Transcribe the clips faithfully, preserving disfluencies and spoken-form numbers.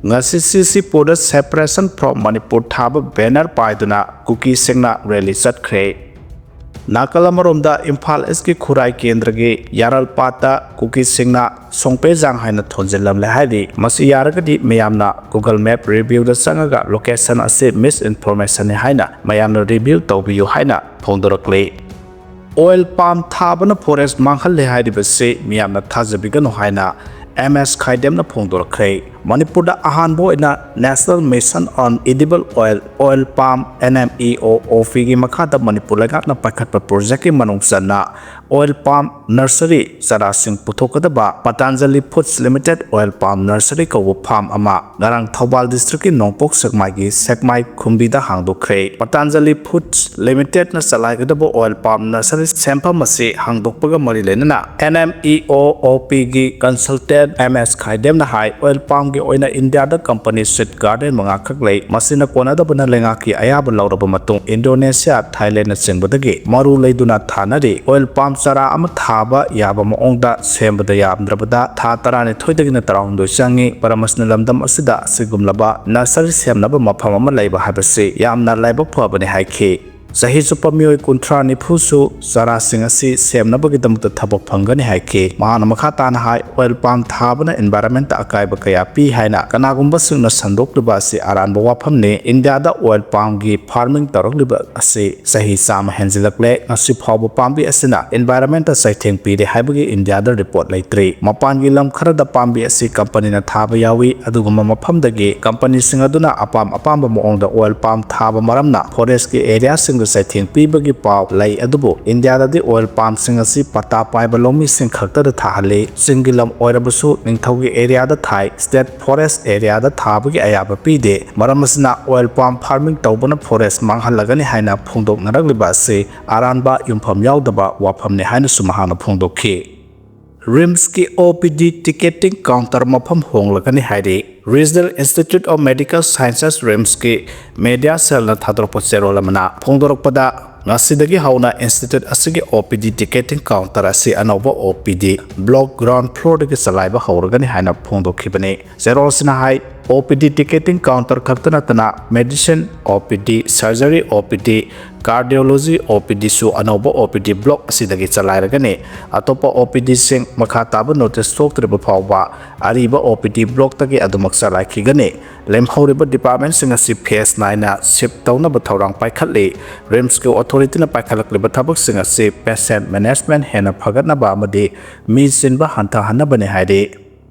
ꯉꯁꯤ ꯁꯤꯁꯤꯄꯨꯔꯗ Separation from Manipur ꯊꯥꯕ banner ꯄꯥꯏꯗꯨꯅ ꯀꯨꯀꯤꯁꯤꯡꯅ rally ꯆꯠꯈ꯭ꯔꯦ꯫ ꯅꯥꯀꯜ ꯑꯃꯔꯣꯝꯗ ꯏꯝꯐꯥꯜ ꯏꯁꯀꯤ ꯈꯨꯔꯥꯏ ꯀꯦꯟꯗ꯭ꯔꯒꯤ ꯌꯥꯔꯜꯄꯥꯠꯇ ꯀꯨꯀꯤꯁꯤꯡꯅ ꯁꯣꯡꯄꯦꯖꯥꯡ ꯍꯥꯏꯅ ꯊꯣꯟꯖꯤꯜꯂꯝꯂꯦ ꯍꯥꯏꯔꯤ꯫ ꯃꯁꯤ ꯌꯥꯔꯒꯗꯤ ꯃꯌꯥꯝꯅ Google Map reviewꯗ ꯆꯪꯉꯒ location ꯑꯁꯤ misinformationꯅꯤ ꯍꯥꯏꯅ ꯃꯌꯥꯝꯅ review ꯇꯧꯕꯤꯌꯨ ꯍꯥꯏꯅ ꯐꯣꯡꯗꯣꯔꯛꯂꯤ꯫ Oil palm ꯊꯥꯕꯅ forest ꯃꯥꯡꯍꯜꯂꯦ ꯍꯥꯏꯔꯤꯕꯁꯤ ꯃꯤꯌꯥꯝꯅ ꯊꯥꯖꯕꯤꯒꯅꯨ ꯍꯥꯏꯅ ꯑꯦꯝ ꯑꯦꯁ ꯈꯥꯏꯗꯦꯝꯅ ꯐꯣꯡꯗꯣꯔꯛꯈ꯭ꯔꯦ꯫ ꯃꯅꯤꯄꯨꯔꯗ ꯑꯍꯥꯟꯕ ꯑꯣꯏꯅ National Mission on Edible Oil, Oil Palm, N M E O O Pꯒꯤ ꯃꯈꯥꯗ ꯃꯅꯤꯄꯨꯔ ꯂꯩꯉꯥꯛꯅ ꯄꯥꯏꯈꯠꯄ projectꯀꯤ ꯃꯅꯨꯡ ꯆꯟꯅ oil palm nursery ꯆꯥꯔꯥꯁꯤꯡ ꯄꯨꯊꯣꯛꯀꯗꯕ Patanjali Foods Limited Oil Palm Nursery ꯀꯧꯕ farm ꯑꯃ ꯉꯔꯥꯡ ꯊꯧꯕꯥꯜ districtꯀꯤ ꯅꯣꯡꯄꯣꯛ ꯁꯦꯛꯃꯥꯏꯒꯤ ꯁꯦꯛꯃꯥꯏ ꯈꯨꯝꯕꯤꯗ ꯍꯥꯡꯗꯣꯛꯈ꯭ꯔꯦ꯫ Patanjali Foods Limitedꯅ ꯆꯂꯥꯏꯒꯗꯕ oil palm nursery ꯁꯦꯝꯐꯝ ꯑꯁꯤ ꯍꯥꯡꯗꯣꯛꯄꯒ ꯃꯔꯤ ꯂꯩꯅꯅ N M E O O Pꯒꯤ consultant M S ꯈꯥꯏꯗꯦꯝꯅ ꯍꯥꯏ, oil palmꯒꯤ ꯑꯣꯏꯅ ꯏꯟꯗꯤꯌꯥꯗ company seed garden ꯃꯉꯥ ꯈꯛ ꯂꯩ꯫ ꯃꯁꯤꯅ ꯀꯣꯟꯅꯗꯕꯅ ꯂꯩꯉꯥꯛꯀꯤ ꯑꯌꯥꯕ ꯂꯧꯔꯕ ꯃꯇꯨꯡ Indonesia, Thailandꯅꯆꯤꯡꯕꯗꯒꯤ ꯃꯔꯨ ꯂꯩꯗꯨꯅ ꯊꯥꯅꯔꯤ꯫ Oil palm ꯆꯥꯔꯥ ꯑꯃ ꯊꯥꯕ ꯌꯥꯕ ꯃꯑꯣꯡꯗ ꯁꯦꯝꯕꯗ ꯌꯥꯝꯗ꯭ꯔꯕꯗ ꯊꯥ ꯇꯔꯥꯅꯤꯊꯣꯏꯗꯒꯤꯅ ꯇꯔꯥꯍꯨꯝꯗꯣꯏ ꯆꯪꯏ꯫ ꯃꯔꯝ ꯑꯁꯤꯅ ꯂꯝꯗꯝ ꯑꯁꯤꯗ ꯑꯁꯤꯒꯨꯝꯂꯕ nursery ꯁꯦꯝꯅꯕ ꯃꯐꯝ ꯑꯃ ꯂꯩꯕ ꯍꯥꯏꯕꯁꯤ ꯌꯥꯝꯅ ꯂꯥꯏꯕꯛ ꯐꯕꯅꯤ ꯍꯥꯏꯈꯤ꯫ ꯆꯍꯤ ꯆꯨꯞꯄ ꯃꯤꯑꯣꯏ ꯀꯨꯟꯊ꯭ꯔꯥ ꯅꯤꯐꯨꯁꯨ ꯆꯥꯔꯥꯁꯤꯡ ꯑꯁꯤ ꯁꯦꯝꯅꯕꯒꯤꯗꯃꯛꯇ ꯊꯕꯛ ꯐꯪꯒꯅꯤ ꯍꯥꯏꯈꯤ꯫ ꯃꯍꯥꯛꯅ ꯃꯈꯥ ꯇꯥꯅ ꯍꯥꯏ, oil palm ꯊꯥꯕꯅ environmentꯇ ꯑꯀꯥꯏꯕ ꯀꯌꯥ ꯄꯤ ꯍꯥꯏꯅ ꯀꯅꯥꯒꯨꯝꯕꯁꯤꯡꯅ ꯁꯟꯗꯣꯛꯂꯤꯕ ꯑꯁꯤ ꯑꯔꯥꯟꯕ ꯋꯥꯐꯝꯅꯤ꯫ ꯏꯟꯗꯤꯌꯥꯗ oil palmꯒꯤ farming ꯇꯧꯔꯛꯂꯤꯕ ꯑꯁꯤ ꯆꯍꯤ ꯆꯥꯝꯃ ꯍꯦꯟꯖꯤꯜꯂꯛꯂꯦ꯫ ꯉꯁꯤ ꯐꯥꯎꯕ ꯄꯥꯝꯕꯤ ꯑꯁꯤꯅ environmentꯇ ꯆꯩꯊꯦꯡ ꯄꯤꯔꯦ ꯍꯥꯏꯕꯒꯤ ꯏꯟꯗꯤꯌꯥꯗ report ꯂꯩꯇ꯭ꯔꯤ꯫ ꯃꯄꯥꯟꯒꯤ ꯂꯝ ꯈꯔꯗ ꯄꯥꯝꯕꯤ ꯑꯁꯤ companyꯅ ꯊꯥꯕ ꯌꯥꯎꯏ꯫ ꯑꯗꯨꯒꯨꯝꯕ ꯃꯐꯝꯗꯒꯤ companyꯁꯤꯡ ꯑꯗꯨꯅ ꯑꯄꯥꯝ ꯑꯄꯥꯝꯕ ꯃꯑꯣꯡꯗ oil palm ꯊꯥꯕ ꯃꯔꯝꯅ forestꯀꯤ areaꯁꯤꯡꯗ ꯆꯩꯊꯦꯡ ꯄꯤꯕꯒꯤ ꯄꯥꯎ ꯂꯩ꯫ ꯑꯗꯨꯕꯨ ꯏꯟꯗꯤꯌꯥꯗꯗꯤ oil palmꯁꯤꯡ ꯑꯁꯤ ꯄꯇꯥ ꯄꯥꯏꯕ ꯂꯧꯃꯤꯁꯤꯡ ꯈꯛꯇꯗ ꯊꯥꯍꯜꯂꯤ꯫ ꯆꯤꯡꯒꯤ ꯂꯝ ꯑꯣꯏꯔꯕꯁꯨ ꯅꯤꯡꯊꯧꯒꯤ areaꯗ ꯊꯥꯏ꯫ State forest areaꯗ ꯊꯥꯕꯒꯤ ꯑꯌꯥꯕ ꯄꯤꯗꯦ꯫ ꯃꯔꯝ ꯑꯁꯤꯅ oil palm farming ꯇꯧꯕꯅ forest ꯃꯥꯡꯍꯜꯂꯒꯅꯤ ꯍꯥꯏꯅ ꯐꯣꯡꯗꯣꯛꯅꯔꯛꯂꯤꯕ ꯑꯁꯤ ꯑꯔꯥꯟꯕ, ꯌꯨꯝꯐꯝ ꯌꯥꯎꯗꯕ ꯋꯥꯐꯝꯅꯤ ꯍꯥꯏꯅꯁꯨ ꯃꯍꯥꯛꯅ ꯐꯣꯡꯗꯣꯛꯈꯤ꯫ RIMSꯀꯤ O P D ticketing counter ꯃꯐꯝ ꯍꯣꯡꯂꯒꯅꯤ ꯍꯥꯏꯔꯤ꯫ Regional Institute of Medical Sciences, RIMSꯀꯤ media cellꯅ ꯊꯥꯗꯣꯔꯛꯄ ꯆꯦꯔꯣꯜ ꯑꯃꯅ ꯐꯣꯡꯗꯣꯔꯛꯄꯗ, ꯉꯁꯤꯗꯒꯤ ꯍꯧꯅ institute ꯑꯁꯤꯒꯤ O P D ticketing counter ꯑꯁꯤ ꯑꯅꯧꯕ O P D block ground floorꯗꯒꯤ ꯆꯂꯥꯏꯕ ꯍꯧꯔꯒꯅꯤ ꯍꯥꯏꯅ ꯐꯣꯡꯗꯣꯛꯈꯤꯕꯅꯤ꯫ ꯆꯦꯔꯣꯜ ꯑꯁꯤꯅ ꯍꯥꯏ, ꯑꯣ ꯄꯤ ꯗꯤ ꯇꯤꯀꯦꯇꯤꯡ ꯀꯥꯎꯟꯇꯔ ꯈꯛꯇ ꯅꯠꯇꯅ ꯃꯦꯗꯤꯁꯤꯟ ꯑꯣ ꯄꯤ ꯗꯤ, ꯁꯔꯖꯔꯤ ꯑꯣ ꯄꯤ ꯗꯤ, ꯀꯥꯔꯗꯤꯑꯣꯂꯣꯖꯤ ꯑꯣ ꯄꯤ ꯗꯤꯁꯨ ꯑꯅꯧꯕ ꯑꯣ ꯄꯤ ꯗꯤ ꯕ꯭ꯂꯣꯛ ꯑꯁꯤꯗꯒꯤ ꯆꯂꯥꯏꯔꯒꯅꯤ꯫ ꯑꯇꯣꯞꯄ ꯑꯣ ꯄꯤ ꯗꯤꯁꯤꯡ ꯃꯈꯥ ꯇꯥꯕ ꯅꯣꯇꯤꯁ ꯊꯣꯛꯇ꯭ꯔꯤꯕ ꯐꯥꯎꯕ ꯑꯔꯤꯕ ꯑꯣ ꯄꯤ ꯗꯤ ꯕ꯭ꯂꯣꯛꯇꯒꯤ ꯑꯗꯨꯃꯛ ꯆꯂꯥꯏꯈꯤꯒꯅꯤ꯫ ꯂꯦꯝꯍꯧꯔꯤꯕ ꯗꯤꯄꯥꯔꯠꯃꯦꯟꯁꯤꯡ ꯑꯁꯤ ꯐꯦꯖ ꯅꯥꯏꯅ ꯁꯤꯞ ꯇꯧꯅꯕ ꯊꯧꯔꯥꯡ ꯄꯥꯏꯈꯠꯂꯤ꯫ ꯔꯤꯝꯁꯀꯤ ꯑꯣꯊꯣꯔꯤꯇꯤꯅ ꯄꯥꯏꯈꯠꯂꯛꯂꯤꯕ ꯊꯕꯛꯁꯤꯡ ꯑꯁꯤ ꯄꯦꯁꯦꯟ ꯃꯦꯅꯦꯖꯃꯦꯟ ꯍꯦꯟꯅ ꯐꯒꯠꯅꯕ ꯑꯃꯗꯤ ꯃꯤ ꯆꯤꯟꯕ ꯍꯟꯊꯍꯟꯅꯕꯅꯤ ꯍꯥꯏꯔꯤ꯫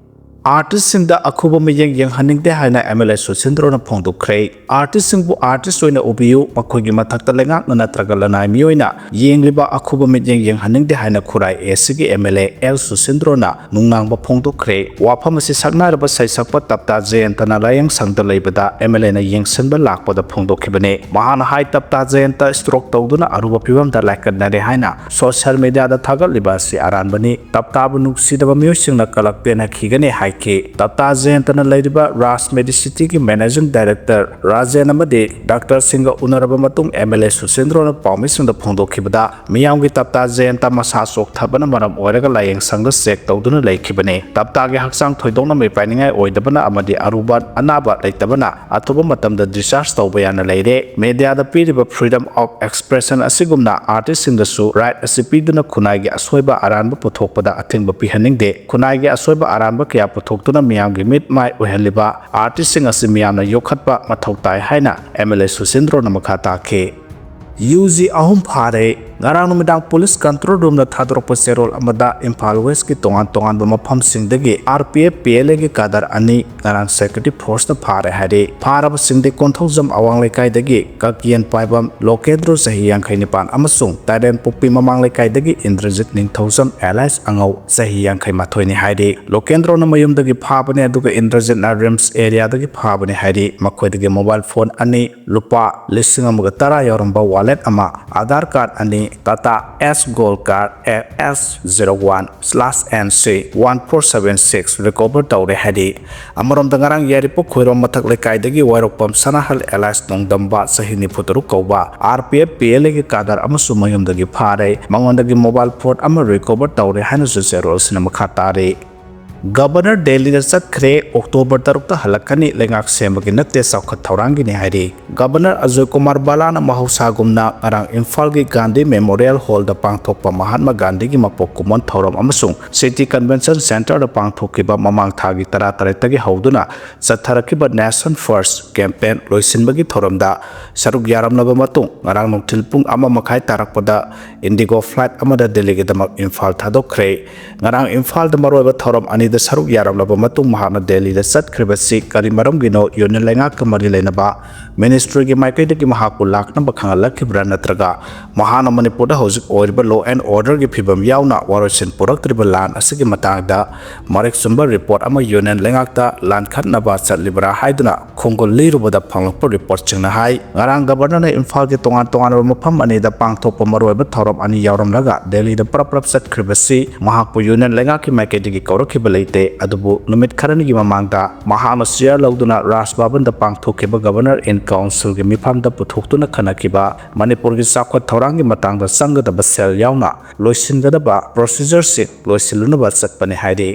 ꯑꯥꯔꯇꯤꯁꯁꯤꯡꯗ ꯑꯈꯨꯕ ꯃꯤꯠꯌꯦꯡ ꯌꯦꯡꯍꯟꯅꯤꯡꯗꯦ ꯍꯥꯏꯅ ꯑꯦꯝ ꯑꯦꯜ ꯑꯦ ꯁꯨꯁꯤꯟꯗ꯭ꯔꯣꯅ ꯐꯣꯡꯗꯣꯛꯈ꯭ꯔꯦ꯫ ꯑꯥꯔꯇꯤꯁꯁꯤꯡꯕꯨ ꯑꯥꯔꯇꯤꯁ ꯑꯣꯏꯅ ꯎꯕꯤꯌꯨ, ꯃꯈꯣꯏꯒꯤ ꯃꯊꯛꯇ ꯂꯩꯉꯥꯛꯅ ꯅꯠꯇ꯭ꯔꯒ ꯂꯅꯥꯏ ꯃꯤꯑꯣꯏꯅ ꯌꯦꯡꯂꯤꯕ ꯑꯈꯨꯕ ꯃꯤꯠꯌꯦꯡ ꯌꯦꯡꯍꯟꯅꯤꯡꯗꯦ ꯍꯥꯏꯅ ꯈꯨꯔꯥꯏ ꯑꯦ ꯁꯤꯒꯤ ꯑꯦꯝ ꯑꯦꯜ ꯑꯦ ꯑꯦꯜ ꯁꯨꯁꯤꯟꯗ꯭ꯔꯣꯅ ꯅꯨꯡꯅꯥꯡꯕ ꯐꯣꯡꯗꯣꯛꯈ꯭ꯔꯦ꯫ ꯋꯥꯐꯝ ꯑꯁꯤ ꯁꯛꯅꯥꯏꯔꯕ ꯁꯩꯁꯛꯄ ꯇꯞꯇꯥ ꯖꯌꯟꯇꯅ ꯂꯥꯏꯌꯦꯡ ꯁꯪꯗ ꯂꯩꯕꯗ ꯑꯦꯝ ꯑꯦꯜ ꯑꯦꯅ ꯌꯦꯡꯁꯤꯟꯕ ꯂꯥꯛꯄꯗ ꯐꯣꯡꯗꯣꯛꯈꯤꯕꯅꯤ꯫ ꯃꯍꯥꯛꯅ ꯍꯥꯏ, ꯇꯞꯇꯥ ꯖꯌꯟꯇ ꯁ꯭ꯇ꯭ꯔꯣꯛ ꯇꯧꯗꯨꯅ ꯑꯔꯨꯕ ꯐꯤꯚꯝꯗ ꯂꯥꯏꯀꯠꯅꯔꯦ ꯍꯥꯏꯅ ꯁꯣꯁꯤꯌꯦꯜ ꯃꯤꯗꯤꯌꯥꯗ ꯊꯥꯒꯠꯂꯤꯕ ꯑꯁꯤ ꯑꯔꯥꯟꯕꯅꯤ꯫ ꯇꯞꯇꯥꯕꯨ ꯅꯨꯡꯁꯤꯗꯕ ꯃꯤꯑꯣꯏꯁꯤꯡꯅ ꯀꯂꯛ ꯄꯦꯟꯅꯈꯤꯒꯅꯤ ꯍꯥꯏꯈꯤ꯫ ꯇꯞꯇꯥ ꯖꯌꯟꯇꯅ ꯂꯩꯔꯤꯕ ꯔꯥꯖ ꯃꯦꯗꯤꯁꯤꯇꯤꯒꯤ ꯃꯦꯅꯦꯖꯤꯡ ꯗꯥꯏꯔꯦꯛꯇꯔ ꯔꯥꯖꯦꯟ ꯑꯃꯗꯤ ꯗꯥꯛꯇꯔꯁꯤꯡꯒ ꯎꯅꯔꯕ ꯃꯇꯨꯡ ꯑꯦꯝ ꯑꯦꯜ ꯑꯦ ꯁꯨꯁꯤꯟꯗ꯭ꯔꯣꯅ ꯄꯥꯎꯃꯤꯁꯤꯡꯗ ꯐꯣꯡꯗꯣꯛꯈꯤꯕꯗ, ꯃꯤꯌꯥꯝꯒꯤ ꯇꯞꯇꯥ ꯖꯌꯟꯇ ꯃꯁꯥ ꯆꯣꯛꯊꯕꯅ ꯃꯔꯝ ꯑꯣꯏꯔꯒ ꯂꯥꯏꯌꯦꯡ ꯁꯪꯗ ꯆꯦꯛ ꯇꯧꯗꯨꯅ ꯂꯩꯈꯤꯕꯅꯤ꯫ ꯇꯞꯇꯥꯒꯤ ꯍꯛꯆꯥꯡ ꯊꯣꯏꯗꯣꯛꯅ ꯃꯤꯄꯥꯏꯅꯤꯡꯉꯥꯏ ꯑꯣꯏꯗꯕꯅ ꯑꯃꯗꯤ ꯑꯔꯨꯕ ꯑꯅꯥꯕ ꯂꯩꯇꯕꯅ ꯑꯊꯨꯕ ꯃꯇꯝꯗ ꯗꯤꯁꯆꯥꯔꯖ ꯇꯧꯕ ꯌꯥꯅ ꯂꯩꯔꯦ꯫ ꯃꯦꯗꯤꯌꯥꯗ ꯄꯤꯔꯤꯕ ꯐ꯭ꯔꯤꯗꯝ ꯑꯣꯐ ꯑꯦꯛꯁꯄ꯭ꯔꯦꯁꯟ ꯑꯁꯤꯒꯨꯝꯅ ꯑꯥꯔꯇꯤꯁꯁꯤꯡꯗꯁꯨ ꯔꯥꯏꯠ ꯑꯁꯤ ꯄꯤꯗꯨꯅ ꯈꯨꯟꯅꯥꯏꯒꯤ ꯑꯁꯣꯏꯕ ꯑꯔꯥꯟꯕ ꯄꯨꯊꯣꯛꯄꯗ ꯑꯊꯤꯡꯕ ꯄꯤꯍꯟꯅꯤꯡꯗꯦ꯫ ꯈꯨꯟꯅꯥꯏꯒꯤ ꯑꯁꯣꯏꯕ ꯑꯔꯥꯟꯕ ꯀꯌꯥ ꯄꯨꯊꯣꯛꯇꯨꯅ ꯃꯤꯌꯥꯝꯒꯤ ꯃꯤꯠ ꯃꯥꯏ ꯑꯣꯏꯍꯜꯂꯤꯕ ꯑꯥꯔꯇꯤꯁꯁꯤꯡ ꯑꯁꯤ ꯃꯤꯌꯥꯝꯅ ꯌꯣꯛꯈꯠꯄ ꯃꯊꯧ ꯇꯥꯏ ꯍꯥꯏꯅ ꯑꯦꯝ ꯑꯦꯜ ꯑꯦ ꯁꯨꯁꯤꯟꯗ꯭ꯔꯣꯅ ꯃꯈꯥ ꯇꯥꯈꯤ꯫ ꯌꯨ ꯖꯤ ꯑꯍꯨꯝ ꯐꯥꯔꯦ꯫ ꯉꯔꯥꯡ ꯅꯨꯃꯤꯗꯥꯡ ꯄꯨꯂꯤꯁ ꯀꯟꯇ꯭ꯔꯣꯜ ꯔꯨꯝꯅ ꯊꯥꯗꯣꯔꯛꯄ ꯆꯦꯔꯣꯜ ꯑꯃꯗ ꯏꯝꯐꯥꯜ ꯋꯦꯁꯀꯤ ꯇꯣꯉꯥꯟ ꯇꯣꯉꯥꯟꯕ ꯃꯐꯝꯁꯤꯡꯗꯒꯤ R P F, P L ꯑꯦꯒꯤ ꯀꯥꯗꯔ ꯑꯅꯤ ꯉꯔꯥꯡ ꯁꯦꯀ꯭ꯌꯨꯔꯤꯇꯤ ꯐꯣꯔꯁꯅ ꯐꯥꯔꯦ ꯍꯥꯏꯔꯤ꯫ ꯐꯥꯔꯕꯁꯤꯡꯗꯤ ꯀꯣꯟꯊꯧꯖꯝ ꯑꯋꯥꯡ ꯂꯩꯀꯥꯏꯗꯒꯤ ꯀꯛꯌꯦꯟ ꯄꯥꯏꯕꯝ ꯂꯣꯀꯦꯟꯗ꯭ꯔꯣ ꯆꯍꯤ ꯌꯥꯡꯈꯩ ꯅꯤꯄꯥꯟ ꯑꯃꯁꯨꯡ ꯇꯥꯏꯔꯦꯟꯄꯣꯛꯄꯤ ꯃꯃꯥꯡ ꯂꯩꯀꯥꯏꯗꯒꯤ ꯏꯟꯗ꯭ꯔꯖꯤꯠ ꯅꯤꯡꯊꯧꯖꯝ ꯑꯦꯂꯥꯏꯁ ꯑꯉꯧ ꯆꯍꯤ ꯌꯥꯡꯈꯩ ꯃꯥꯊꯣꯏꯅꯤ ꯍꯥꯏꯔꯤ꯫ ꯂꯣꯀꯦꯟꯗ꯭ꯔꯣꯅ ꯃꯌꯨꯝꯗꯒꯤ ꯐꯥꯕꯅꯤ, ꯑꯗꯨꯒ ꯏꯟꯗ꯭ꯔꯖꯤꯠꯅ ꯔꯤꯝꯁ ꯑꯦꯔꯤꯌꯥꯗꯒꯤ ꯐꯥꯕꯅꯤ ꯍꯥꯏꯔꯤ꯫ ꯃꯈꯣꯏꯗꯒꯤ ꯃꯣꯕꯥꯏꯜ ꯐꯣꯟ ꯑꯅꯤ, ꯂꯨꯄꯥ ꯂꯤꯁꯤꯡ ꯑꯃꯒ ꯇꯔꯥ ꯌꯥꯎꯔꯝꯕ ꯋꯥꯂꯦꯠ ꯑꯃ, ꯑꯥꯙꯥꯔ ꯀꯥꯔꯗ ꯑꯅꯤ, Tata ace gold card A S zero one slash N C one four seven six recover ꯇꯧꯔꯦ ꯍꯥꯏꯔꯤ꯫ ꯑꯃꯔꯣꯝꯗ, ꯉꯔꯥꯡ ꯌꯥꯏꯔꯤꯄꯣꯛ ꯈꯣꯏꯔꯣꯝ ꯃꯊꯛ ꯂꯩꯀꯥꯏꯗꯒꯤ ꯋꯥꯏꯔꯣꯛꯄꯝ ꯁꯅꯥꯍꯜ ꯑꯦꯂꯥꯏꯁ ꯅꯣꯡꯗꯝꯕ ꯆꯍꯤ ꯅꯤꯐꯨ ꯇꯔꯨꯛ ꯀꯧꯕ R P F, P L ꯑꯦꯒꯤ ꯀꯥꯗꯔ ꯑꯃꯁꯨ ꯃꯌꯨꯝꯗꯒꯤ ꯐꯥꯔꯦ꯫ ꯃꯉꯣꯟꯗꯒꯤ ꯃꯣꯕꯥꯏꯜ ꯐꯣꯟ ꯑꯃ ꯔꯤꯀꯣꯚꯔ ꯇꯧꯔꯦ ꯍꯥꯏꯅꯁꯨ ꯆꯦꯔꯣꯜꯁꯤꯅ ꯃꯈꯥ ꯇꯥꯔꯤ꯫ ꯒꯕꯔꯅꯔ ꯗꯦꯜꯂꯤꯗ ꯆꯠꯈ꯭ꯔꯦ, ꯑꯣꯛꯇꯣꯕꯔ ꯇꯔꯨꯛꯇ ꯍꯜꯂꯛꯀꯅꯤ, ꯂꯩꯉꯥꯛ ꯁꯦꯝꯕꯒꯤ ꯅꯠꯇꯦ, ꯆꯥꯎꯈꯠ ꯊꯧꯔꯥꯡꯒꯤꯅꯤ ꯍꯥꯏꯔꯤ꯫ ꯒꯕꯔꯅꯔ ꯑꯖꯣꯏ ꯀꯨꯃꯥꯔ ꯕꯂꯥꯅ ꯃꯍꯧꯁꯥꯒꯨꯝꯅ ꯉꯔꯥꯡ ꯏꯝꯐꯥꯜꯒꯤ ꯒꯥꯟꯙꯤ ꯃꯦꯃꯣꯔꯤꯌꯦꯜ ꯍꯣꯜꯗ ꯄꯥꯡꯊꯣꯛꯄ ꯃꯍꯥꯠꯃ ꯒꯥꯟꯙꯤꯒꯤ ꯃꯄꯣꯛ ꯀꯨꯝꯑꯣꯟ ꯊꯧꯔꯝ ꯑꯃꯁꯨꯡ ꯁꯤꯇꯤ ꯀꯟꯚꯦꯟꯁꯟ ꯁꯦꯟꯇꯔꯗ ꯄꯥꯡꯊꯣꯛꯈꯤꯕ ꯃꯃꯥꯡ ꯊꯥꯒꯤ ꯇꯔꯥꯇꯔꯦꯠꯇꯒꯤ ꯍꯧꯗꯨꯅ ꯆꯠꯊꯔꯛꯈꯤꯕ Nation First campaign ꯂꯣꯏꯁꯤꯟꯕꯒꯤ ꯊꯧꯔꯝꯗ ꯁꯔꯨꯛ ꯌꯥꯔꯝꯂꯕ ꯃꯇꯨꯡ, ꯉꯔꯥꯡ ꯅꯨꯡꯊꯤꯜ ꯄꯨꯡ ꯑꯃ ꯃꯈꯥꯏ ꯇꯥꯔꯛꯄꯗ ꯏꯟꯗꯤꯒꯣ flight ꯑꯃꯗ ꯗꯦꯜꯂꯤꯒꯤꯗꯃꯛ ꯏꯝꯐꯥꯜ ꯊꯥꯗꯣꯛꯈ꯭ꯔꯦ꯫ ꯉꯔꯥꯡ ꯏꯝꯐꯥꯜꯗ ꯃꯔꯨꯑꯣꯏꯕ ꯊꯧꯔꯝ ꯑꯅꯤꯗ ꯁꯔꯨꯛ ꯌꯥꯔꯝꯂꯕ ꯃꯇꯨꯡ ꯃꯍꯥꯛꯅ ꯗꯦꯜꯂꯤꯗ ꯆꯠꯈ꯭ꯔꯤꯕꯁꯤ ꯀꯔꯤ ꯃꯔꯝꯒꯤꯅꯣ? ꯌꯨꯅꯤꯌꯟ ꯂꯩꯉꯥꯛꯀ ꯃꯔꯤ ꯂꯩꯅꯕ ꯃꯤꯅꯤꯁꯇ꯭ꯔꯤꯒꯤ ꯃꯥꯏꯀꯩꯗꯒꯤ ꯃꯍꯥꯛꯄꯨ ꯂꯥꯛꯅꯕ ꯈꯪꯍꯜꯂꯛꯈꯤꯕ꯭ꯔꯥ, ꯅꯠꯇ꯭ꯔꯒ ꯃꯍꯥꯛꯅ ꯃꯅꯤꯄꯨꯔꯗ ꯍꯧꯖꯤꯛ ꯑꯣꯏꯔꯤꯕ law and orderꯒꯤ ꯐꯤꯕꯝ ꯌꯥꯎꯅ ꯋꯥꯔꯣꯏꯁꯤꯟ ꯄꯨꯔꯛꯇ꯭ꯔꯤꯕ ꯂꯥꯟ ꯑꯁꯤꯒꯤ ꯃꯇꯥꯡꯗ ꯃꯔꯤꯛ ꯆꯨꯝꯕ report ꯑꯃ ꯌꯨꯅꯤꯌꯟ ꯂꯩꯉꯥꯛꯇ ꯂꯥꯟꯈꯠꯅꯕ ꯆꯠꯂꯤꯕ꯭ꯔꯥ ꯍꯥꯏꯗꯨꯅ ꯈꯣꯡꯒꯨꯜ ꯂꯤꯔꯨꯕꯗ ꯐꯪꯂꯛꯄ reportꯁꯤꯡꯅ ꯍꯥꯏ꯫ ꯉꯔꯥꯡ ꯒꯕꯔꯅꯔꯅ ꯏꯝꯐꯥꯜꯒꯤ ꯇꯣꯉꯥꯟ ꯇꯣꯉꯥꯟꯕ ꯃꯐꯝ ꯑꯅꯤꯗ ꯄꯥꯡꯊꯣꯛꯄ ꯃꯔꯨꯑꯣꯏꯕ ꯊꯧꯔꯝ ꯑꯅꯤ ꯌꯥꯎꯔꯝꯂꯒ ꯗꯦꯜꯂꯤꯗ ꯄ꯭ꯔꯞ ꯄ꯭ꯔꯞ ꯆꯠꯈ꯭ꯔꯤꯕꯁꯤ ꯃꯍꯥꯛꯄꯨ ꯌꯨꯅꯤꯌꯟ ꯂꯩꯉꯥꯛꯀꯤ ꯃꯥꯏꯀꯩꯗꯒꯤ ꯀꯧꯔꯛꯈꯤꯕ ꯂꯩꯇꯦ꯫ ꯑꯗꯨꯕꯨ ꯅꯨꯃꯤꯠ ꯈꯔꯅꯤꯒꯤ ꯃꯃꯥꯡꯗ ꯃꯍꯥꯛꯅ chair ꯂꯧꯗꯨꯅ ꯔꯥꯖ ꯚꯕꯟꯗ ꯄꯥꯡꯊꯣꯛꯈꯤꯕ Governor in Councilꯒꯤ ꯃꯤꯐꯝꯗ ꯄꯨꯊꯣꯛꯇꯨꯅ ꯈꯟꯅꯈꯤꯕ ꯃꯅꯤꯄꯨꯔꯒꯤ ꯆꯥꯎꯈꯠ ꯊꯧꯔꯥꯡꯒꯤ ꯃꯇꯥꯡꯗ ꯆꯪꯒꯗꯕ ꯁꯦꯜ ꯌꯥꯎꯅ ꯂꯣꯏꯁꯤꯟꯒꯗꯕ procedureꯁꯤꯡ ꯂꯣꯏꯁꯤꯜꯂꯨꯅꯕ ꯆꯠꯄꯅꯤ ꯍꯥꯏꯔꯤ꯫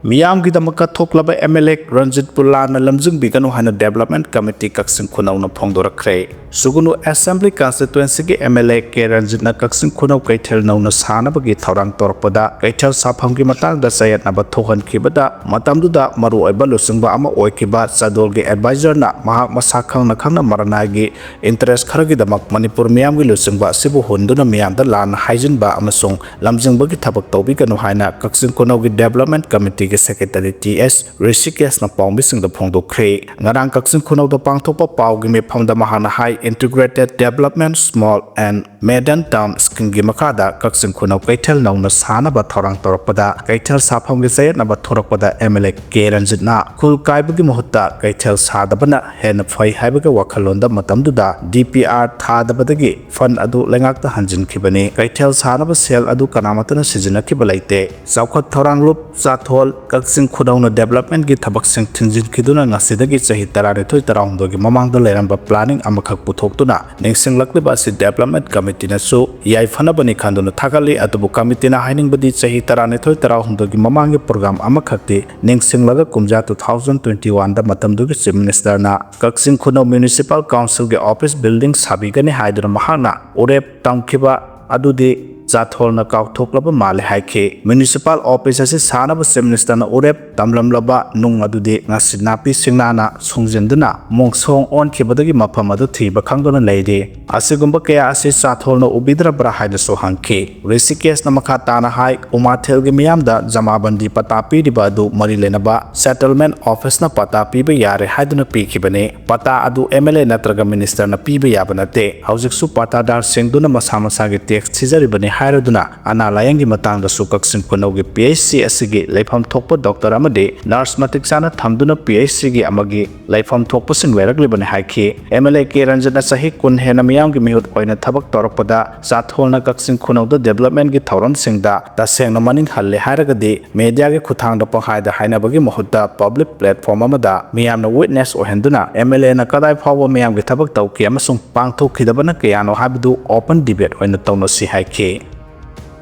ꯃꯤꯌꯥꯝꯒꯤꯗꯃꯛ ꯀꯠꯊꯣꯛꯂꯕ MLA ꯔꯟꯖꯤꯠꯄꯨ ꯂꯥꯟꯅ ꯂꯝꯖꯤꯡꯕꯤꯒꯅꯨ ꯍꯥꯏꯅ Development Committee ꯀꯛꯆꯤꯡ ꯈꯨꯅꯧꯅ ꯐꯣꯡꯗꯣꯔꯛꯈ꯭ꯔꯦ꯫ ꯁꯨꯒꯨꯅꯨ Assembly Constituencyꯒꯤ MLA ꯀꯦ ꯔꯟꯖꯤꯠꯅ ꯀꯛꯆꯤꯡ ꯈꯨꯅꯧ ꯀꯩꯊꯦꯜ ꯅꯧꯅ ꯁꯥꯅꯕꯒꯤ ꯊꯧꯔꯥꯡ ꯇꯧꯔꯛꯄꯗ ꯀꯩꯊꯦꯜ ꯁꯥꯐꯝꯒꯤ ꯃꯇꯥꯡꯗ ꯆꯌꯦꯠꯅꯕ ꯊꯣꯛꯍꯟꯈꯤꯕꯗ ꯃꯇꯝꯗꯨꯗ ꯃꯔꯨꯑꯣꯏꯕ ꯂꯨꯆꯤꯡꯕ ꯑꯃ ꯑꯣꯏꯈꯤꯕ ꯆꯥꯗꯣꯜꯒꯤ advisorꯅ ꯃꯍꯥꯛ ꯃꯁꯥ ꯈꯪꯅ ꯈꯪꯅ ꯃꯔꯅꯥꯏꯒꯤ interest ꯈꯔꯒꯤꯗꯃꯛ ꯃꯅꯤꯄꯨꯔ ꯃꯤꯌꯥꯝꯒꯤ ꯂꯨꯆꯤꯡꯕ ꯑꯁꯤꯕꯨ ꯍꯨꯟꯗꯨꯅ ꯃꯤꯌꯥꯝꯗ ꯂꯥꯟꯅ ꯍꯥꯏꯖꯤꯟꯕ ꯑꯃꯁꯨꯡ ꯂꯝꯖꯤꯡꯕꯒꯤ ꯊꯕꯛ ꯇꯧꯕꯤꯒꯅꯨ ꯍꯥꯏꯅ ꯀꯛꯆꯤꯡ ꯈꯨꯅꯧꯒꯤ Development Committeeꯒꯤ Secretary ꯇꯤ ꯑꯦꯁ ꯔꯤꯁꯤꯀꯦꯁꯅ ꯄꯥꯎꯃꯤꯁꯤꯡꯗ ꯐꯣꯡꯗꯣꯛꯈ꯭ꯔꯦ꯫ ꯉꯔꯥꯡ ꯀꯛꯆꯤꯡ ꯈꯨꯅꯧꯗ ꯄꯥꯡꯊꯣꯛꯄ ꯄꯥꯎꯒꯤ ꯃꯤꯐꯝꯗ ꯃꯍꯥꯛꯅ ꯍꯥꯏ, Integrated Development Small and Medium Town Schemeꯒꯤ ꯃꯈꯥꯗ ꯀꯛꯆꯤꯡ ꯈꯨꯅꯧ ꯀꯩꯊꯦꯜ ꯅꯧꯅ ꯁꯥꯅꯕ ꯊꯧꯔꯥꯡ ꯇꯧꯔꯛꯄꯗ ꯀꯩꯊꯦꯜ ꯁꯥꯐꯝꯒꯤ ꯆꯌꯦꯠꯅꯕ ꯊꯣꯔꯛꯄꯗ MLA ꯀꯦ ꯔꯟꯖꯤꯠꯅ ꯈꯨꯜ ꯀꯥꯏꯕꯒꯤ ꯃꯍꯨꯠꯇ ꯀꯩꯊꯦꯜ ꯁꯥꯗꯕꯅ ꯍꯦꯟꯅ ꯐꯩ ꯍꯥꯏꯕꯒꯤ ꯋꯥꯈꯜꯂꯣꯟꯗ ꯃꯇꯝꯗꯨꯗ DPR ꯊꯥꯗꯕꯗꯒꯤ fund ꯑꯗꯨ ꯂꯩꯉꯥꯛꯇ ꯍꯟꯖꯤꯟꯈꯤꯕꯅꯤ꯫ ꯀꯩꯊꯦꯜ ꯁꯥꯅꯕ ꯁꯦꯜ ꯑꯗꯨ ꯀꯅꯥꯃꯠꯇꯅ ꯁꯤꯖꯤꯟꯅꯈꯤꯕ ꯂꯩꯇꯦ꯫ ꯆꯥꯎꯈꯠ ꯊꯧꯔꯥꯡ ꯂꯨꯞ ꯆꯥꯊꯣꯜ ꯀꯛꯆꯤꯡ ꯈꯨꯅꯧꯅ developmentꯀꯤ ꯊꯕꯛꯁꯤꯡ ꯊꯤꯡꯖꯤꯟꯈꯤꯗꯨꯅ ꯉꯁꯤꯗꯒꯤ ꯆꯍꯤ ꯇꯔꯥꯅꯤꯊꯣꯏ ꯇꯔꯥꯍꯨꯝꯗꯣꯏꯒꯤ ꯃꯃꯥꯡꯗ ꯂꯩꯔꯝꯕ planning ꯑꯃꯈꯛ ꯄꯨꯊꯣꯛꯇꯨꯅ ꯅꯤꯡꯁꯤꯡꯂꯛꯂꯤꯕ ꯑꯁꯤ development committeeꯅꯁꯨ ꯌꯥꯏꯐꯅꯕꯅꯤ ꯈꯟꯗꯨꯅ ꯊꯥꯒꯠꯂꯤ꯫ ꯑꯗꯨꯕꯨ committeeꯅ ꯍꯥꯏꯅꯤꯡꯕꯗꯤ ꯆꯍꯤ ꯇꯔꯥꯅꯤꯊꯣꯏ ꯇꯔꯥꯍꯨꯝꯗꯣꯏꯒꯤ ꯃꯃꯥꯡꯒꯤ program ꯑꯃꯈꯛꯇꯤ ꯅꯤꯡꯁꯤꯡꯂꯒ ꯀꯨꯝꯖꯥ two thousand twenty oneꯗ ꯃꯇꯝꯗꯨꯒꯤ Chief Ministerꯅ ꯀꯛꯆꯤꯡ ꯈꯨꯅꯧ Municipal Councilꯒꯤ office building ꯁꯥꯕꯤꯒꯅꯤ ꯍꯥꯏꯗꯨꯅ ꯃꯍꯥꯛꯅ ꯎꯔꯦꯞ ꯇꯝꯈꯤꯕ ꯑꯗꯨꯗꯤ ꯆꯥꯊꯣꯜꯅ ꯀꯥꯎꯊꯣꯛꯂꯕ ꯃꯥꯜꯂꯦ ꯍꯥꯏꯈꯤ꯫ Municipal office ꯑꯁꯤ ꯁꯥꯅꯕ Chief Ministerꯅ ꯎꯔꯦꯞ ꯇꯝꯂꯝꯂꯕ ꯅꯨꯡ ꯑꯗꯨꯗꯤ ꯉꯁꯤ ꯅꯥꯄꯤ ꯁꯤꯡꯅꯥꯅ ꯁꯨꯡꯖꯤꯟꯗꯨꯅ ꯃꯣꯡꯁꯣꯡ ꯑꯣꯟꯈꯤꯕꯗꯒꯤ ꯃꯐꯝ ꯑꯗꯨ ꯊꯤꯕ ꯈꯪꯗꯨꯅ ꯂꯩꯔꯤ꯫ ꯑꯁꯤꯒꯨꯝꯕ ꯀꯌꯥ ꯑꯁꯤ ꯆꯥꯊꯣꯜꯅ ꯎꯕꯤꯗ꯭ꯔꯕ꯭ꯔꯥ ꯍꯥꯏꯅꯁꯨ ꯍꯪꯈꯤ꯫ ꯔꯤꯁꯤꯀꯦꯁꯅ ꯃꯈꯥ ꯇꯥꯅ ꯍꯥꯏ, ꯎꯃꯥꯊꯦꯜꯒꯤ ꯃꯤꯌꯥꯝꯗ ꯖꯃꯥꯕꯟꯗꯤ ꯄꯇꯥ ꯄꯤꯔꯤꯕ ꯑꯗꯨ ꯃꯔꯤ ꯂꯩꯅꯕ settlement officeꯅ ꯄꯇꯥ ꯄꯤꯕ ꯌꯥꯔꯦ ꯍꯥꯏꯗꯨꯅ ꯄꯤꯈꯤꯕꯅꯤ꯫ ꯄꯇꯥ ꯑꯗꯨ MLA ꯅꯠꯇ꯭ꯔꯒ Ministerꯅ ꯄꯤꯕ ꯌꯥꯕ ꯅꯠꯇꯦ꯫ ꯍꯧꯖꯤꯛꯁꯨ ꯄꯇꯥꯗꯥꯔꯁꯤꯡꯗꯨꯅ ꯃꯁꯥ ꯃꯁꯥꯒꯤ tax ꯊꯤꯖꯔꯤꯕꯅꯤ ꯍꯥꯏꯔꯗꯨꯅ ꯑꯅꯥ ꯂꯥꯌꯦꯡꯒꯤ ꯃꯇꯥꯡꯗꯁꯨ ꯀꯛꯆꯤꯡ ꯈꯨꯅꯧꯒꯤ PHC ꯑꯁꯤꯒꯤ ꯂꯩꯐꯝ ꯊꯣꯛꯄ doctor ꯑꯃꯗꯤ nurse ꯃꯇꯤꯛ ꯆꯥꯅ ꯊꯝꯗꯨꯅ PHCꯒꯤ ꯑꯃꯒꯤ ꯂꯩꯐꯝ ꯊꯣꯛꯄꯁꯤꯡ ꯂꯩꯔꯛꯂꯤꯕꯅꯤ ꯍꯥꯏꯈꯤ꯫ MLA ꯀꯦ ꯔꯟꯖꯟꯅ ꯆꯍꯤ ꯀꯨꯟ ꯍꯦꯟꯅ ꯃꯤꯌꯥꯝꯒꯤ ꯃꯤꯍꯨꯠ ꯑꯣꯏꯅ ꯊꯕꯛ ꯇꯧꯔꯛꯄꯗ ꯆꯥꯊꯣꯜꯅ ꯀꯛꯆꯤꯡ ꯈꯨꯅꯧꯗ developmentꯀꯤ ꯊꯧꯔꯝꯁꯤꯡꯗ ꯇꯁꯦꯡꯅ ꯃꯅꯤꯡ ꯍꯜꯂꯦ ꯍꯥꯏꯔꯒꯗꯤ mediaꯒꯤ ꯈꯨꯠꯊꯥꯡꯗ ꯄꯪꯍꯥꯏꯗ ꯍꯥꯏꯅꯕꯒꯤ ꯃꯍꯨꯠꯇ public platform ꯑꯃꯗ ꯃꯤꯌꯥꯝꯅ witness ꯑꯣꯏꯍꯟꯗꯨꯅ MLAꯅ ꯀꯗꯥꯏ ꯐꯥꯎꯕ ꯃꯤꯌꯥꯝꯒꯤ ꯊꯕꯛ ꯇꯧꯈꯤ ꯑꯃꯁꯨꯡ ꯄꯥꯡꯊꯣꯛꯈꯤꯗꯕꯅ ꯀꯌꯥꯅꯣ ꯍꯥꯏꯕꯗꯨ open debate ꯑꯣꯏꯅ ꯇꯧꯅꯁꯤ ꯍꯥꯏꯈꯤ꯫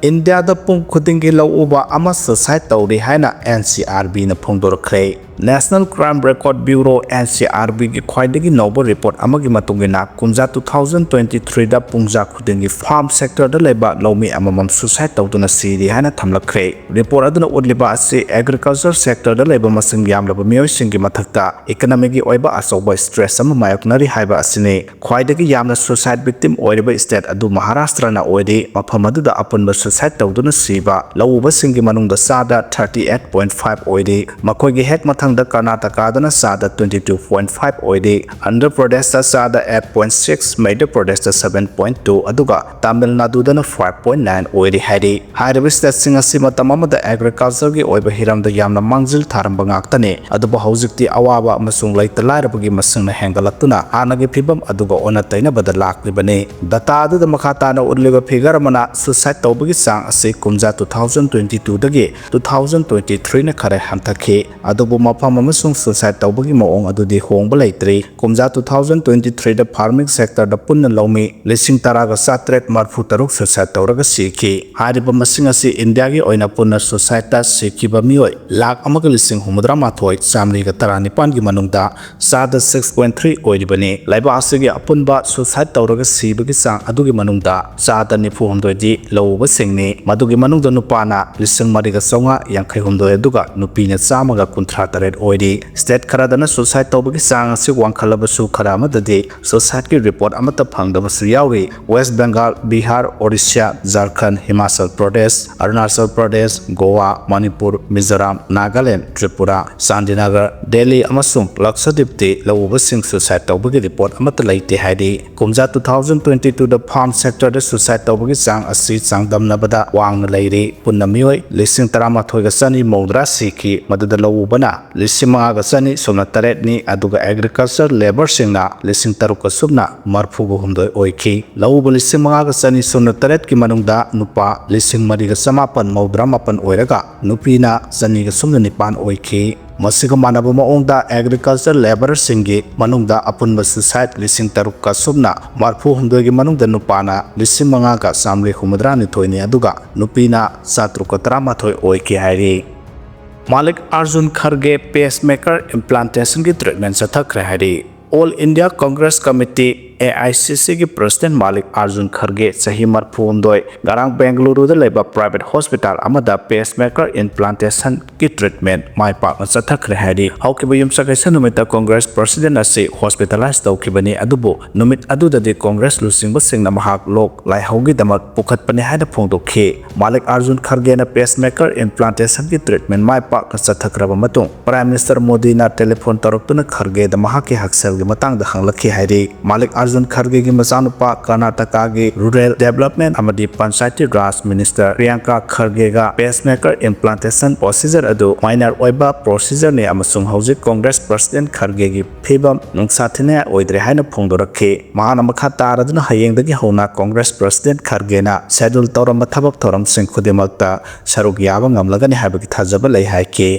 ꯏꯟꯗꯤꯌꯥꯗ ꯄꯨꯡ ꯈꯨꯗꯤꯡꯒꯤ ꯂꯧ ꯎꯕ ꯑꯃ suicide ꯇꯧꯔꯤ ꯍꯥꯏꯅ NCRBꯅ ꯐꯣꯡꯗꯣꯔꯛꯈ꯭ꯔꯦ꯫ National Crime Record Bureau, NCRBꯒꯤ ꯈ꯭ꯋꯥꯏꯗꯒꯤ ꯅꯧꯕ report ꯑꯃꯒꯤ ꯃꯇꯨꯡ ꯏꯟꯅ, ꯀꯨꯝꯖꯥ two thousand twenty threeꯗ ꯄꯨꯡꯖꯥ ꯈꯨꯗꯤꯡꯒꯤ farm sectorꯗ ꯂꯩꯕ ꯂꯧꯃꯤ ꯑꯃꯃꯝ suicide ꯇꯧꯗꯨꯅ ꯁꯤꯔꯤ ꯍꯥꯏꯅ ꯊꯝꯂꯛꯈ꯭ꯔꯦ꯫ Report ꯑꯗꯨꯅ ꯎꯠꯂꯤꯕ ꯑꯁꯤ agriculture sectorꯗ ꯂꯩꯕ ꯃꯁꯤꯡ ꯌꯥꯝꯂꯕ ꯃꯤꯑꯣꯏꯁꯤꯡꯒꯤ ꯃꯊꯛꯇ economyꯒꯤ ꯑꯣꯏꯕ ꯑꯆꯧꯕ stress ꯑꯃ ꯃꯥꯌꯣꯛꯅꯔꯤ ꯍꯥꯏꯕ ꯑꯁꯤꯅꯤ꯫ ꯈ꯭ꯋꯥꯏꯗꯒꯤ ꯌꯥꯝꯅ suicide victim ꯑꯣꯏꯔꯤꯕ state ꯑꯗꯨ ꯃꯍꯥꯔꯥꯁꯇ꯭ꯔꯅ ꯑꯣꯏꯔꯤ꯫ ꯃꯐꯝ ꯑꯗꯨꯗ ꯑꯄꯨꯟꯕ suicide ꯇꯧꯗꯨꯅ ꯁꯤꯕ ꯂꯧꯎꯕꯁꯤꯡꯒꯤ ꯃꯅꯨꯡꯗ ꯆꯥꯗ thirty eight point five ꯑꯣꯏꯔꯤ꯫ ꯃꯈꯣꯏꯒꯤ ꯍꯦꯛ ꯃꯊꯪ ꯗ ꯀꯔꯅꯥꯇꯀꯥꯗꯅ ꯆꯥꯗ twenty two point five ꯑꯣꯏꯔꯤ, ꯑꯟꯙ꯭ꯔ ꯄ꯭ꯔꯗꯦꯁꯇ ꯆꯥꯗ eight point six, ꯃꯙ꯭ꯌ ꯄ꯭ꯔꯗꯦꯁꯇ seven point two, ꯑꯗꯨꯒ ꯇꯥꯃꯤꯜ ꯅꯥꯗꯨꯗꯅ five point nine ꯑꯣꯏꯔꯤ ꯍꯥꯏꯔꯤ꯫ ꯍꯥꯏꯔꯤꯕ ꯁ꯭ꯇꯦꯠꯁꯤꯡ ꯑꯁꯤ ꯃꯇꯝ ꯑꯃꯗ ꯑꯦꯒ꯭ꯔꯤꯀꯜꯆꯔꯒꯤ ꯑꯣꯏꯕ ꯍꯤꯔꯝꯗ ꯌꯥꯝꯅ ꯃꯥꯡꯖꯤꯜ ꯊꯥꯔꯝꯕ ꯉꯥꯛꯇꯅꯤ, ꯑꯗꯨꯕꯨ ꯍꯧꯖꯤꯛꯇꯤ ꯑꯋꯥꯕ ꯑꯃꯁꯨꯡ ꯂꯩꯇ ꯂꯥꯏꯔꯕꯒꯤ ꯃꯁꯤꯡꯅ ꯍꯦꯟꯒꯠꯂꯛꯇꯨꯅ ꯍꯥꯟꯅꯒꯤ ꯐꯤꯕꯝ ꯑꯗꯨꯒ ꯑꯣꯟꯅ ꯇꯩꯅꯕꯗ ꯂꯥꯛꯂꯤꯕꯅꯤ꯫ ꯗꯇꯥ ꯑꯗꯨꯗ ꯃꯈꯥ ꯇꯥꯅ ꯎꯠꯂꯤꯕ ꯐꯤꯒꯔ ꯑꯃꯅ ꯁꯨꯁꯥꯏꯗ ꯇꯧꯕꯒꯤ ꯆꯥꯡ ꯑꯁꯤ ꯀꯨꯝꯖꯥ two thousand twenty two ꯗꯒꯤ two thousand twenty three ꯅ ꯈꯔ ꯍꯟꯊꯈꯤ꯫ ꯑꯗꯨꯕꯨ ꯃꯐꯝ ꯑꯃꯁꯨꯡ ꯁꯨꯁꯥꯏꯗ ꯇꯧꯕꯒꯤ ꯃꯑꯣꯡ ꯑꯗꯨꯗꯤ ꯍꯣꯡꯕ ꯂꯩꯇ꯭ꯔꯤ꯫ ꯀꯨꯝꯖꯥ two thousand twenty three ꯗ ꯐꯥꯔꯃꯤꯡ ꯁꯦꯛꯇꯔꯗ ꯄꯨꯟꯅ ꯂꯧꯃꯤ ꯂꯤꯁꯤꯡ ꯇꯔꯥꯒ ꯆꯥꯇ꯭ꯔꯦꯠ ꯃꯔꯤꯐꯨ ꯇꯔꯨꯛ ꯁꯨꯁꯥꯏꯗ ꯇꯧꯔꯒ ꯁꯤꯈꯤ꯫ ꯍꯥꯏꯔꯤꯕ ꯃꯁꯤꯡ ꯑꯁꯤ ꯏꯟꯗꯤꯌꯥꯒꯤ ꯑꯣꯏꯅ ꯄꯨꯟꯅ ꯁꯨꯁꯥꯏꯗꯇ ꯁꯤꯈꯤꯕ ꯃꯤꯑꯣꯏ ꯂꯥꯈ ꯑꯃꯒ ꯂꯤꯁꯤꯡ ꯍꯨꯝꯐꯨꯇꯔꯥ ꯃꯥꯊꯣꯏ ꯆꯥꯃꯔꯤꯒ ꯇꯔꯥꯅꯤꯄꯥꯟꯒꯤ ꯃꯅꯨꯡꯗ ꯆꯥꯗ six point three ꯑꯣꯏꯔꯤꯕꯅꯤ꯫ ꯂꯩꯕꯥꯛ ꯑꯁꯤꯒꯤ ꯑꯄꯨꯟꯕ ꯁꯨꯁꯥꯏꯗ ꯇꯧꯔꯒ ꯁꯤꯕꯒꯤ ꯆꯥꯡ ꯑꯗꯨꯒꯤ ꯃꯅꯨꯡꯗ ꯆꯥꯗ ꯅꯤꯐꯨ ꯍꯨꯝꯗꯣꯏꯗꯤ ꯂꯧꯎꯕꯁꯤꯡꯅꯤ꯫ ꯃꯗꯨꯒꯤ ꯃꯅꯨꯡꯗ ꯅꯨꯄꯥꯅ ꯂꯤꯁꯤꯡ ꯃꯔꯤꯒ ꯆꯥꯝꯃꯉꯥ ꯌꯥꯡꯈꯩ ꯍꯨꯝꯗꯣꯏ, ꯑꯗꯨꯒ ꯅꯨꯄꯤꯅ ꯆꯥꯝꯃꯒ ꯀꯨꯟꯊ꯭ꯔꯥ ꯇꯔꯦꯠ ꯑꯣꯏꯔꯤ꯫ ꯁ꯭ꯇꯦꯠ ꯈꯔꯗꯅ ꯁꯨꯁꯥꯏꯗ ꯇꯧꯕꯒꯤ ꯆꯥꯡ ꯑꯁꯤ ꯋꯥꯡꯈꯠꯂꯕꯁꯨ, ꯈꯔ ꯑꯃꯗꯗꯤ ꯁꯨꯁꯥꯏꯗꯀꯤ ꯔꯤꯄꯣꯔꯠ ꯑꯃꯠꯇ ꯐꯪꯗꯕꯁꯨ ꯌꯥꯎꯔꯤ꯫ ꯋꯦꯁ ꯕꯦꯡꯒꯥꯜ, ꯕꯤꯍꯥꯔ, ꯑꯣꯔꯤꯁꯥ, ꯖꯥꯔꯈꯟ, ꯍꯤꯃꯥꯆꯜ ꯄ꯭ꯔꯗꯦꯁ, ꯑꯔꯨꯅꯥꯆꯜ ꯄ꯭ꯔꯗꯦꯁ, ꯒꯣꯋꯥ, ꯃꯅꯤꯄꯨꯔ, ꯃꯤꯖꯣꯔꯥꯝ, ꯅꯥꯒꯥꯂꯦꯟ, ꯇ꯭ꯔꯤꯄꯨꯔꯥ, ꯆꯥꯟꯗꯤꯅꯒꯔ, ꯗꯦꯜꯂꯤ ꯑꯃꯁꯨꯡ ꯂꯛꯁꯗꯤꯞꯇꯤ ꯂꯧꯎꯕꯁꯤꯡ ꯁꯨꯁꯥꯏꯗ ꯇꯧꯕꯒꯤ ꯔꯤꯄꯣꯔꯠ ꯑꯃꯠꯇ ꯂꯩꯇꯦ ꯍꯥꯏꯔꯤ꯫ ꯀꯨꯝꯖꯥ two thousand twenty two ꯗ ꯐꯥꯔꯝ ꯁꯦꯛꯇꯔꯗ ꯁꯨꯁꯥꯏꯗ ꯇꯧꯕꯒꯤ ꯆꯥꯡ ꯑꯁꯤ ꯆꯥꯡꯗꯝꯅꯕꯗ ꯋꯥꯡꯅ ꯂꯩꯔꯤ꯫ ꯄꯨꯟꯅ ꯃꯤꯑꯣꯏ ꯂꯤꯁꯤꯡ ꯇꯔꯥꯃꯥꯊꯣꯏꯒ ꯆꯅꯤ ꯃꯧꯗ꯭ꯔꯥ ꯁꯤꯈꯤ, ꯃꯗꯨꯗ ꯂꯧꯎꯕꯅ ꯂꯤꯁꯤꯡ ꯃꯉꯥꯒ ꯆꯅꯤ ꯁꯨꯞꯅ ꯇꯔꯦꯠꯅꯤ, ꯑꯗꯨꯒ ꯑꯦꯒ꯭ꯔꯤꯀꯜꯆꯔ ꯂꯦꯕꯔꯁꯤꯡꯅ ꯂꯤꯁꯤꯡ ꯇꯔꯨꯛꯀ ꯁꯨꯞꯅ ꯃꯔꯤꯐꯨꯒ ꯍꯨꯝꯗꯣꯏ ꯑꯣꯏꯈꯤ꯫ ꯂꯧꯎꯕ ꯂꯤꯁꯤꯡ ꯃꯉꯥꯒ ꯆꯅꯤ ꯁꯨꯞꯅ ꯇꯔꯦꯠꯀꯤ ꯃꯅꯨꯡꯗ ꯅꯨꯄꯥ ꯂꯤꯁꯤꯡ ꯃꯔꯤꯒ ꯆꯃꯥꯄꯟ ꯃꯧꯗ꯭ꯔꯥ ꯃꯥꯄꯟ ꯑꯣꯏꯔꯒ, ꯅꯨꯄꯤꯅ ꯆꯅꯤꯒ ꯁꯨꯞꯅ ꯅꯤꯄꯥꯟ ꯑꯣꯏꯈꯤ꯫ ꯃꯁꯤꯒ ꯃꯥꯟꯅꯕ ꯃꯑꯣꯡꯗ ꯑꯦꯒ꯭ꯔꯤꯀꯜꯆꯔ ꯂꯦꯕꯔꯁꯤꯡꯒꯤ ꯃꯅꯨꯡꯗ ꯑꯄꯨꯟꯕ ꯁꯨꯁꯥꯏꯗ ꯂꯤꯁꯤꯡ ꯇꯔꯨꯛꯀ ꯁꯨꯞꯅ ꯃꯔꯤꯐꯨ ꯍꯨꯝꯗꯣꯏꯒꯤ ꯃꯅꯨꯡꯗ ꯅꯨꯄꯥꯅ ꯂꯤꯁꯤꯡ ꯃꯉꯥꯒ ꯆꯥꯃꯔꯤ ꯍꯨꯝꯐꯨꯇꯔꯥ ꯅꯤꯊꯣꯏꯅꯤ, ꯑꯗꯨꯒ ꯅꯨꯄꯤꯅ ꯆꯥꯇ꯭ꯔꯨꯛꯀ ꯇꯔꯥꯃꯥꯊꯣꯏ ꯑꯣꯏꯈꯤ ꯍꯥꯏꯔꯤ꯫ ꯃꯥꯂꯤꯛ ꯑꯥꯔꯖꯨꯟ ꯈꯔꯒꯦ ꯄꯦꯁꯃꯦꯀꯔ ꯏꯝꯄ꯭ꯂꯥꯟꯇꯦꯁꯟꯒꯤ ꯇ꯭ꯔꯤꯠꯃꯦꯟ ꯆꯠꯊꯈ꯭ꯔꯦ ꯍꯥꯏꯔꯤ꯫ All India Congress Committee A I C ꯁꯤꯒꯤ ꯄ꯭ꯔꯁꯤꯗꯦꯟ ꯃꯥꯂꯤꯛ ꯑꯥꯔꯖꯨꯟ ꯈꯔꯒꯦ, ꯆꯍꯤ ꯃꯔꯤꯐꯨ ꯍꯨꯝꯗꯣꯏ, ꯉꯔꯥꯡ ꯕꯦꯡꯒꯂꯨꯔꯨꯗ ꯂꯩꯕ ꯄ꯭ꯔꯥꯏꯚꯦꯠ ꯍꯣꯁꯄꯤꯇꯥꯜ ꯑꯃꯗ ꯄꯦꯁꯃꯦꯀꯔ ꯏꯝꯄ꯭ꯂꯥꯟꯇꯦꯁꯟꯒꯤ ꯇ꯭ꯔꯤꯠꯃꯦꯟ ꯃꯥꯏ ꯄꯥꯛꯅ ꯆꯠꯊꯈ꯭ꯔꯦ ꯍꯥꯏꯔꯤ꯫ ꯍꯧꯈꯤꯕ ꯌꯨꯝꯁꯀꯩꯁ ꯅꯨꯃꯤꯠꯇ ꯀꯣꯡꯒ꯭ꯔꯦꯁ ꯄ꯭ꯔꯁꯤꯗꯦꯟ ꯑꯁꯤ ꯍꯣꯁꯄꯤꯇꯥꯂꯥꯏꯖ ꯇꯧꯈꯤꯕꯅꯤ, ꯑꯗꯨꯕꯨ ꯅꯨꯃꯤꯠ ꯑꯗꯨꯗꯗꯤ ꯀꯣꯡꯒ꯭ꯔꯦꯁ ꯂꯨꯆꯤꯡꯕꯁꯤꯡꯅ ꯃꯍꯥꯛ ꯂꯣꯛ ꯂꯥꯏꯍꯧꯒꯤꯗꯃꯛ ꯄꯨꯈꯠꯄꯅꯤ ꯍꯥꯏꯅ ꯐꯣꯡꯗꯣꯛꯈꯤ꯫ ꯃꯥꯂꯤꯛ ꯑꯥꯔꯖꯨꯟ ꯈꯔꯒꯦꯅ ꯄꯦꯁꯃꯦꯀꯔ ꯏꯝꯄ꯭ꯂꯥꯟꯇꯦꯁꯟꯒꯤ ꯇ꯭ꯔꯤꯠꯃꯦꯟ ꯃꯥꯏ ꯄꯥꯛꯅ ꯆꯠꯊꯈ꯭ꯔꯕ ꯃꯇꯨꯡ, ꯄ꯭ꯔꯥꯏꯝ ꯃꯤꯅꯤꯁꯇꯔ ꯃꯣꯗꯤꯅ ꯇꯦꯂꯤꯐꯣꯟ ꯇꯧꯔꯛꯇꯨꯅ ꯈꯔꯒꯦꯗ ꯃꯍꯥꯛꯀꯤ ꯍꯛꯁꯦꯜꯒꯤ ꯃꯇꯥꯡꯗ ꯍꯪꯂꯛꯈꯤ ꯍꯥꯏꯔꯤ꯫ ꯃꯥꯂꯤꯛ ꯑꯥꯔꯖꯨꯟ ꯈꯔꯒꯦꯒꯤ ꯃꯆꯥꯅꯨꯄꯥ ꯀꯔꯅꯥꯇꯀꯥꯒꯤ ꯔꯨꯔꯦꯜ ꯗꯦꯕꯂꯞꯃꯦꯟ ꯑꯃꯗꯤ ꯄꯟꯆꯥꯌꯇꯤ ꯔꯥꯖ ꯃꯤꯅꯤꯁꯇꯔ ꯄ꯭ꯔꯤꯌꯥꯡꯀꯥ ꯈꯔꯒꯦꯒ ꯄꯦꯁꯃꯦꯀꯔ ꯏꯝꯄ꯭ꯂꯥꯟꯇꯦꯁꯟ ꯄ꯭ꯔꯣꯁꯤꯖꯔ ꯑꯗꯨ ꯃꯥꯏꯅꯔ ꯑꯣꯏꯕ ꯄ꯭ꯔꯣꯁꯤꯖꯔꯅꯤ ꯑꯃꯁꯨꯡ ꯍꯧꯖꯤꯛ ꯀꯣꯡꯒ꯭ꯔꯦꯁ ꯄ꯭ꯔꯁꯤꯗꯦꯟ ꯈꯔꯒꯦꯒꯤ ꯐꯤꯕꯝ ꯅꯨꯡꯁꯥ ꯊꯤꯅꯤꯡꯉꯥꯏ ꯑꯣꯏꯗ꯭ꯔꯦ ꯍꯥꯏꯅ ꯐꯣꯡꯗꯣꯔꯛꯈꯤ꯫ ꯃꯍꯥꯛꯅ ꯃꯈꯥ ꯇꯥꯔꯗꯨꯅ ꯍꯌꯦꯡꯗꯒꯤ ꯍꯧꯅ ꯀꯣꯡꯒ꯭ꯔꯦꯁ ꯄ꯭ꯔꯁꯤꯗꯦꯟ ꯈꯔꯒꯦꯅ ꯁꯦꯗ꯭ꯌꯨꯜ ꯇꯧꯔꯝꯕ ꯊꯕꯛ ꯊꯧꯔꯝꯁꯤꯡ ꯈꯨꯗꯤꯡꯃꯛꯇ ꯁꯔꯨꯛ ꯌꯥꯕ ꯉꯝꯂꯒꯅꯤ ꯍꯥꯏꯕꯒꯤ ꯊꯥꯖꯕ ꯂꯩ ꯍꯥꯏꯈꯤ꯫